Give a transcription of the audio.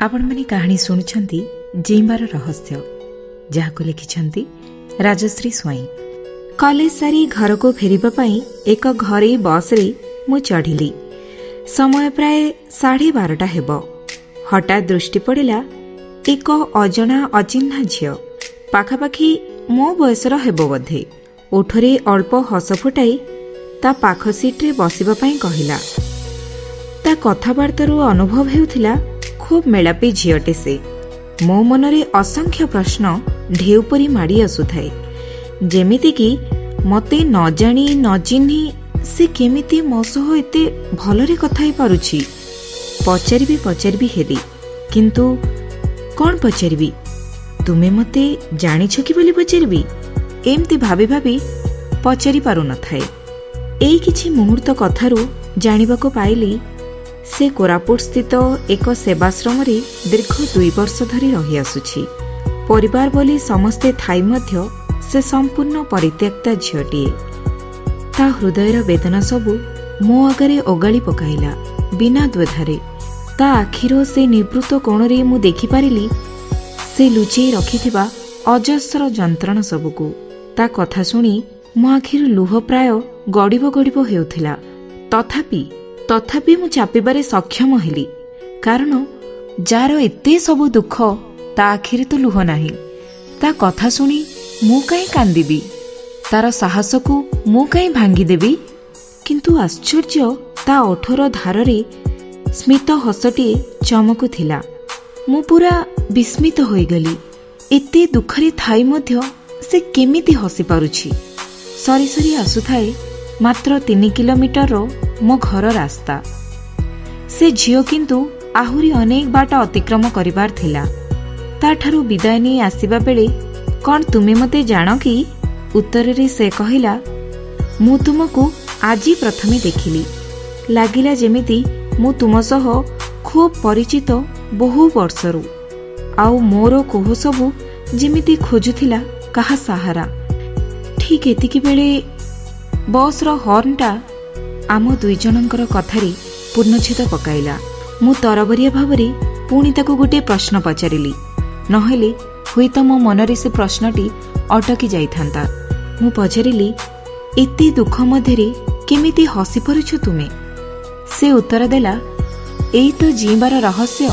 ଆପଣମାନେ କାହାଣୀ ଶୁଣୁଛନ୍ତି ଜିଇଁବାର ରହସ୍ୟ, ଯାହାକୁ ଲେଖିଛନ୍ତି ରାଜଶ୍ରୀ ସ୍ୱାଇଁ। କଲେଜ ସାରି ଘରକୁ ଫେରିବା ପାଇଁ ଏକ ଘରୋଇ ବସ୍ରେ ମୁଁ ଚଢ଼ିଲି। ସମୟ ପ୍ରାୟ 12:30 ହେବ। ହଠାତ୍ ଦୃଷ୍ଟି ପଡ଼ିଲା ଏକ ଅଜଣା ଅଚିହ୍ନା ଝିଅ, ପାଖାପାଖି ମୋ ବୟସର ହେବ ବୋଧେ। ଓଠରେ ଅଳ୍ପ ହସ ଫୁଟାଇ ତା ପାଖ ସିଟ୍ରେ ବସିବା ପାଇଁ କହିଲା। ତା କଥାବାର୍ତ୍ତାରୁ ଅନୁଭବ ହେଉଥିଲା ଖୁବ୍ ମେଳାପି ଝିଅଟେ ସେ। ମୋ ମନରେ ଅସଂଖ୍ୟ ପ୍ରଶ୍ନ ଢେଉ ପରି ମାଡ଼ି ଆସୁଥାଏ, ଯେମିତିକି ମତେ ନ ଜାଣି ନ ଚିହ୍ନି ସେ କେମିତି ମୋ ସହ ଏତେ ଭଲରେ କଥା ହେଇପାରୁଛି। ପଚାରିବି ପଚାରିବି ହେଲି, କିନ୍ତୁ କ'ଣ ପଚାରିବି? ତୁମେ ମତେ ଜାଣିଛ କି ବୋଲି ପଚାରିବି? ଏମିତି ଭାବି ଭାବି ପଚାରି ପାରୁନଥାଏ। ଏଇ କିଛି ମୁହୂର୍ତ୍ତ କଥାରୁ ଜାଣିବାକୁ ପାଇଲି ସେ କୋରାପୁଟ ସ୍ଥିତ ଏକ ସେବାଶ୍ରମରେ ଦୀର୍ଘ 2 ବର୍ଷ ଧରି ରହିଆସୁଛି। ପରିବାର ବୋଲି ସମସ୍ତେ ଥାଇ ମଧ୍ୟ ସେ ସମ୍ପୂର୍ଣ୍ଣ ପରିତ୍ୟକ୍ତା ଝିଅଟିଏ। ତା ହୃଦୟର ବେଦନା ସବୁ ମୋ ଆଗରେ ଓଗାଳି ପକାଇଲା ବିନା ଦ୍ୱିଧାରେ। ତା ଆଖିର ସେ ନିବୃତ୍ତ କୋଣରେ ମୁଁ ଦେଖିପାରିଲି ସେ ଲୁଚେଇ ରଖିଥିବା ଅଜସ୍ର ଯନ୍ତ୍ରଣା ସବୁକୁ। ତା କଥା ଶୁଣି ମୋ ଆଖିରୁ ଲୁହ ପ୍ରାୟ ଗଡ଼ିବ ଗଡ଼ିବ ହେଉଥିଲା। ତଥାପି ମୁଁ ଚାପିବାରେ ସକ୍ଷମ ହେଲି, କାରଣ ଯାର ଏତେ ସବୁ ଦୁଃଖ ତା ଆଖିରେ ତ ଲୁହ ନାହିଁ। ତା କଥା ଶୁଣି ମୁଁ କାହିଁ କାନ୍ଦିବି? ତାର ସାହସକୁ ମୁଁ କାହିଁ ଭାଙ୍ଗିଦେବି? କିନ୍ତୁ ଆଶ୍ଚର୍ଯ୍ୟ, ତା ଓଠର ଧାରରେ ସ୍ମିତ ହସଟିଏ ଚମକୁଥିଲା। ମୁଁ ପୁରା ବିସ୍ମିତ ହୋଇଗଲି। ଏତେ ଦୁଃଖରେ ଥାଇ ମଧ୍ୟ ସେ କେମିତି ହସିପାରୁଛି? ସରି ସରି ଆସୁଥାଏ ମାତ୍ର 3 କିଲୋମିଟରର ମୋ ଘର ରାସ୍ତା। ସେ ଝିଅ କିନ୍ତୁ ଆହୁରି ଅନେକ ବାଟ ଅତିକ୍ରମ କରିବାର ଥିଲା। ତାଠାରୁ ବିଦାୟ ନେଇ ଆସିବା ବେଳେ କ'ଣ ତୁମେ ମୋତେ ଜାଣ କି ଉତ୍ତରରେ ସେ କହିଲା, ମୁଁ ତୁମକୁ ଆଜି ପ୍ରଥମେ ଦେଖିଲି, ଲାଗିଲା ଯେମିତି ମୁଁ ତୁମ ସହ ଖୁବ୍ ପରିଚିତ ବହୁ ବର୍ଷରୁ, ଆଉ ମୋର କୋହ ସବୁ ଯେମିତି ଖୋଜୁଥିଲା କାହା ସାହାରା। ଠିକ୍ ଏତିକି ବେଳେ ବସ୍ର ହର୍ଣ୍ଣଟା ଆମ ଦୁଇ ଜଣଙ୍କର କଥାରେ ପୂର୍ଣ୍ଣଚ୍ଛେଦ ପକାଇଲା। ମୁଁ ତରବରିଆ ଭାବରେ ପୁଣି ତାକୁ ଗୋଟିଏ ପ୍ରଶ୍ନ ପଚାରିଲି, ନହେଲେ ହୁଏତ ମୋ ମନରେ ସେ ପ୍ରଶ୍ନଟି ଅଟକି ଯାଇଥାନ୍ତା। ମୁଁ ପଚାରିଲି, ଏତେ ଦୁଃଖ ମଧ୍ୟରେ କେମିତି ହସିପାରୁଛ ତୁମେ? ସେ ଉତ୍ତର ଦେଲା, ଏଇ ତ ଜିଇଁବାର ରହସ୍ୟ।